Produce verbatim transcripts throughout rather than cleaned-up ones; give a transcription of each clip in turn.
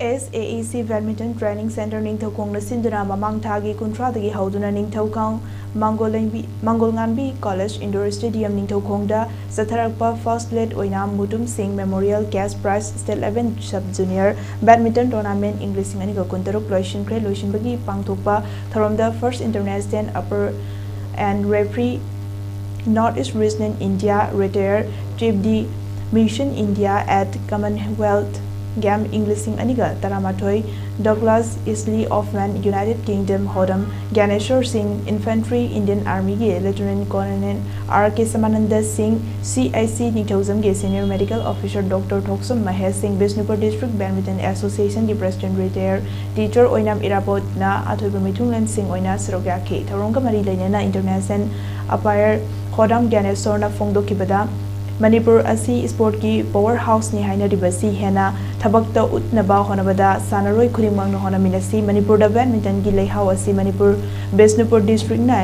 S A A C Badminton Training Center ꯅꯤꯡꯊꯧꯈꯣꯡꯅ ꯁꯤꯟꯗꯨꯅ ꯃꯃꯥꯡ ꯊꯥꯒꯤ ꯀꯨꯟꯊ꯭ꯔꯥꯗꯒꯤ ꯍꯧꯗꯨꯅ Ningthoukhong Mangolnganbi College Indoor Stadium ꯅꯤꯡꯊꯧꯈꯣꯡꯗ ꯆꯠꯊꯔꯛꯄ first ꯂꯦꯠ ꯑꯣꯏꯅ ꯃꯨꯇꯨꯝ ꯁꯤꯡ Memorial Cash Prize State Level Sub Junior Badminton Tournament ꯏꯪ ꯂꯤꯁꯤꯡ ꯑꯅꯤꯒ ꯀꯨꯟꯇꯔꯨꯛ ꯂꯣꯏꯁꯤꯟꯈ꯭ꯔꯦ꯫ ꯂꯣꯏꯁꯤꯟꯕꯒꯤ ꯄꯥꯡꯊꯣꯛꯄ ꯊꯧꯔꯝꯗ First International Umpire and Referee North East Region India Retired Chief D Mission India at Commonwealth Game ꯏꯪ ꯂꯤꯁꯤꯡ ꯑꯅꯤꯒ ꯇꯔꯥꯃꯥꯊꯣꯏ Douglas Isley of Man United Kingdom ꯍꯣꯗꯝ ꯒ꯭ꯌꯥꯅꯦꯁꯣꯔ ꯁꯤꯡ Infantry Indian Armyꯒꯤ Lieutenant Colonel R K Samananda Singh C I C ꯅꯤꯡꯊꯧꯖꯝꯒꯤ Senior Medical Officer Doctor ꯊꯣꯛꯁꯨꯝ Mahesh ꯁꯤꯡ Bishnupur District Badminton Associationꯒꯤ President Retired Teacher ꯑꯣꯏꯅꯥꯝ ꯏꯔꯥꯕꯣꯠꯅ ꯑꯊꯣꯏꯕ ꯃꯤꯊꯨꯡꯂꯦꯟꯁꯤꯡ ꯑꯣꯏꯅ ꯁꯔꯨꯛ ꯌꯥꯈꯤ꯫ ꯊꯧꯔꯝꯒ ꯃꯔꯤ ꯂꯩꯅꯅ International Umpire ꯍꯣꯗꯝ ꯒ꯭ꯌꯥꯅꯦꯁꯣꯔꯅ ꯐꯣꯡꯗꯣꯛꯈꯤꯕꯗ, ꯃꯅꯤꯄꯨꯔ ꯑꯁꯤ sportꯀꯤ power houseꯅꯤ ꯍꯥꯏꯅꯔꯤꯕꯁꯤ ꯍꯦꯟꯅ ꯊꯕꯛꯇ ꯎꯠꯅꯕ ꯍꯣꯠꯅꯕꯗ ꯁꯥꯟꯅꯔꯣꯏ ꯈꯨꯗꯤꯡꯃꯛꯅ ꯍꯣꯠꯅꯃꯤꯟꯅꯁꯤ꯫ ꯃꯅꯤꯄꯨꯔꯗ badmintonꯒꯤ ꯂꯩꯍꯥꯎ ꯑꯁꯤ ꯃꯅꯤꯄꯨꯔ Bishnupur Districtꯅ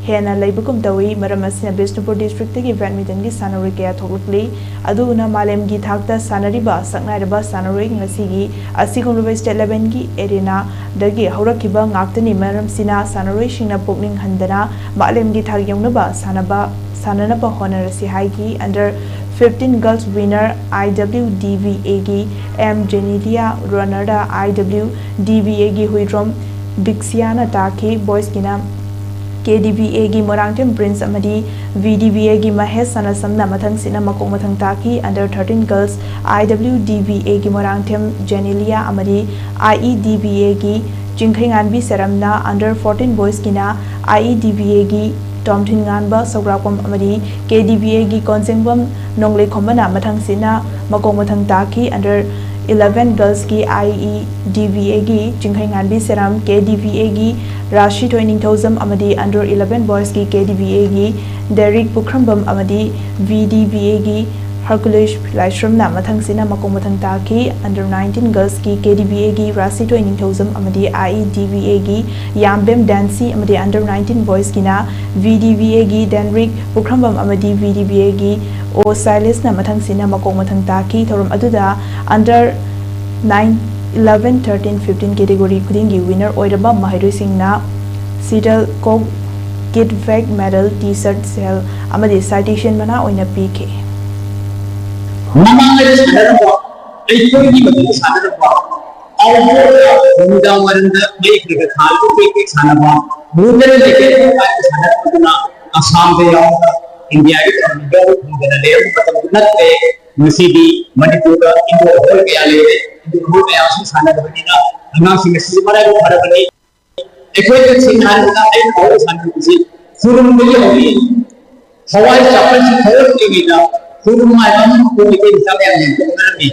ꯍꯦꯟꯅ ꯂꯩꯕꯒꯨꯝ ꯇꯧꯏ꯫ ꯃꯔꯝ ꯑꯁꯤꯅ Bishnupur Districtꯇꯒꯤ badmintonꯒꯤ ꯁꯥꯟꯅꯔꯣꯏ ꯀꯌꯥ ꯊꯣꯛꯂꯛꯂꯤ꯫ ꯑꯗꯨꯅ ꯃꯥꯂꯦꯝꯒꯤ ꯊꯥꯛꯇ ꯁꯥꯟꯅꯔꯤꯕ ꯁꯛꯅꯥꯏꯔꯕ ꯁꯥꯟꯅꯔꯣꯏ ꯉꯁꯤꯒꯤ ꯑꯁꯤꯒꯨꯝꯂꯕ state levelꯒꯤ arenaꯗꯒꯤ ꯍꯧꯔꯛꯈꯤꯕ ꯉꯥꯛꯇꯅꯤ꯫ ꯃꯔꯝꯁꯤꯅ ꯁꯥꯟꯅꯔꯣꯏꯁꯤꯡꯅ ꯄꯨꯛꯅꯤꯡ ꯍꯟꯗꯅ ꯃꯥꯂꯦꯝꯒꯤ ꯊꯥꯛ ꯌꯧꯅꯕ ꯁꯥꯟꯅꯕ ꯁꯥꯟꯅꯅꯕ ꯍꯣꯠꯅꯔꯁꯤ ꯍꯥꯏꯈꯤ꯫ Under fifteen Girls Winner I W D V Aꯒꯤ M Jenilia, Runnerꯗ I W D V Aꯒꯤ Huidrom ꯕꯤꯛꯁꯤꯌꯥꯅ ꯇꯥꯈꯤ꯫ Boysꯀꯤꯅ K D V Aꯒꯤ Moirangthem Prince ꯑꯃꯗꯤ V D V Aꯒꯤ ꯃꯍꯦꯁ ꯁꯅꯥꯁꯝꯅ ꯃꯊꯪꯁꯤꯠꯅ ꯃꯀꯣꯛ ꯃꯊꯪ ꯇꯥꯈꯤ꯫ Under thirteen Girls I W D V Aꯒꯤ Moirangthem Jenilia ꯑꯃꯗꯤ I E D V Aꯒꯤ ꯆꯤꯡꯈꯩꯉꯥꯟꯕꯤ ꯁꯦꯔꯝꯅ, Under fourteen Boysꯀꯤꯅ I E D V Aꯒꯤ ꯇꯣꯝꯊꯤꯟꯉꯥꯟꯕ ꯁꯧꯒ꯭ꯔꯥꯛꯄꯝ ꯑꯃꯗꯤ K D V Aꯒꯤ ꯀꯣꯟꯖꯦꯡꯕꯝ ꯅꯣꯡꯂꯩꯈꯣꯝꯕꯅ ꯃꯊꯪꯁꯤꯠꯅ ꯃꯀꯣꯛ ꯃꯊꯪ ꯇꯥꯈꯤ꯫ Under eleven Girlsꯀꯤ I E D V Aꯒꯤ ꯆꯤꯡꯈꯩꯉꯥꯟꯕꯤ ꯁꯦꯔꯝ, K D V Aꯒꯤ ꯔꯥꯁꯤꯊꯣꯏ ꯅꯤꯡꯊꯧꯖꯝ ꯑꯃꯗꯤ Under eleven Boysꯀꯤ K D V Aꯒꯤ Derek ꯄꯨꯈ꯭ꯔꯝꯕꯝ ꯑꯃꯗꯤ V D V Aꯒꯤ Hercules ꯂꯥꯏꯁ꯭ꯔꯝꯅ ꯃꯊꯪꯁꯤꯠꯅ ꯃꯀꯣꯛ ꯃꯊꯪ ꯇꯥꯈꯤ꯫ Under nineteen Girlsꯀꯤ K D V Aꯒꯤ ꯔꯥꯁꯤꯊꯣꯏ ꯅꯤꯡꯊꯧꯖꯝ ꯑꯃꯗꯤ I E D V Aꯒꯤ ꯌꯥꯝꯕꯦꯝ ꯗꯥꯟꯁꯤ ꯑꯃꯗꯤ Under nineteen Boysꯀꯤꯅ V D V Aꯒꯤ ꯗꯦꯟꯔꯤꯛ ꯄꯨꯈ꯭ꯔꯝꯕꯝ ꯑꯃꯗꯤ V D V Aꯒꯤ O ꯁꯥꯏꯂꯤꯁꯅ ꯃꯊꯪꯁꯤꯠꯅ ꯃꯀꯣꯛ ꯃꯊꯪ ꯇꯥꯈꯤ꯫ ꯊꯧꯔꯝ ꯑꯗꯨꯗ Under nine eleven, thirteen, fifteen category ꯈꯨꯗꯤꯡꯒꯤ ꯋꯤꯅꯔ ꯑꯣꯏꯔꯕ ꯃꯍꯩꯔꯣꯏꯁꯤꯡꯅ ꯁꯤꯗꯜ ꯀꯣꯛ ꯒꯤꯐ ꯕꯦꯛ, ꯃꯦꯗꯜ, ꯇꯤ ꯁꯔꯠ, ꯁꯦꯜ ꯑꯃꯗꯤ ꯁꯥꯏꯇꯦꯁꯟ ꯃꯅꯥ ꯑꯣꯏꯅ ꯄꯤꯈꯤ꯫ ꯃꯃꯥꯡꯉꯩꯗ ꯁꯥꯟꯅꯔꯝꯕ, ꯑꯩꯈꯣꯏꯒꯤ ꯃꯇꯝꯗ ꯁꯥꯟꯅꯔꯝꯕ, ꯑꯥꯎꯠꯗꯣꯔꯗ ꯅꯨꯃꯤꯗꯥꯡ ꯋꯥꯏꯔꯝꯗ ꯃꯩ ꯈꯔ ꯈꯔ ꯊꯥꯜꯂꯒ ꯇꯦꯛ ꯇꯦꯛ ꯁꯥꯟꯅꯕ, ꯃꯨꯟꯗꯅ ꯂꯩꯔꯦ ꯍꯥꯏꯅ ꯁꯥꯟꯅꯔꯛꯄꯗꯨꯅ ꯑꯁꯥꯝꯗ ꯌꯥꯎꯔꯒ ꯏꯟꯗꯤꯌꯥꯒꯤ ꯇꯣꯔꯅꯥꯃꯦꯟ ꯌꯥꯎꯕ ꯐꯪꯗꯅ ꯂꯩꯔꯝꯕ ꯃꯇꯝꯗꯨ ꯅꯠꯇ꯭ꯔꯦ꯫ ꯉꯁꯤꯗꯤ ꯃꯅꯤꯄꯨꯔꯗ ꯏꯟꯗꯣꯔ ꯍꯣꯜ ꯀꯌꯥ ꯂꯩꯔꯦ, ꯏꯟꯗꯣꯔ ꯍꯣꯜ ꯀꯌꯥ ꯑꯁꯤ ꯁꯥꯟꯅꯔꯕꯅꯤꯅ ꯑꯉꯥꯡꯁꯤꯡ ꯑꯁꯤꯁꯨ ꯃꯔꯥꯏꯕꯛ ꯐꯔꯕꯅꯤ꯫ ꯑꯩꯈꯣꯏ ꯀꯛꯆꯤꯡ ꯍꯥꯏꯔꯒ ꯑꯩꯅ ꯍꯧꯔ ꯁꯥꯟꯅꯕꯁꯤ ꯈꯨꯔꯨꯝꯗꯒꯤ ꯍꯧꯏ꯫ ꯊꯋꯥꯏ ꯆꯥꯛꯄꯜꯁꯤ ꯊꯧꯔꯛꯇ꯭ꯔꯤꯉꯩꯗ ꯈꯨꯔꯨꯝ ꯍꯥꯏꯕ ꯑꯃ ꯑꯩꯈꯣꯏ ꯃꯩꯇꯩ ꯃꯆꯥ ꯃꯌꯥꯝ ꯌꯦꯡꯊꯣꯛꯅꯔꯝꯃꯤ꯫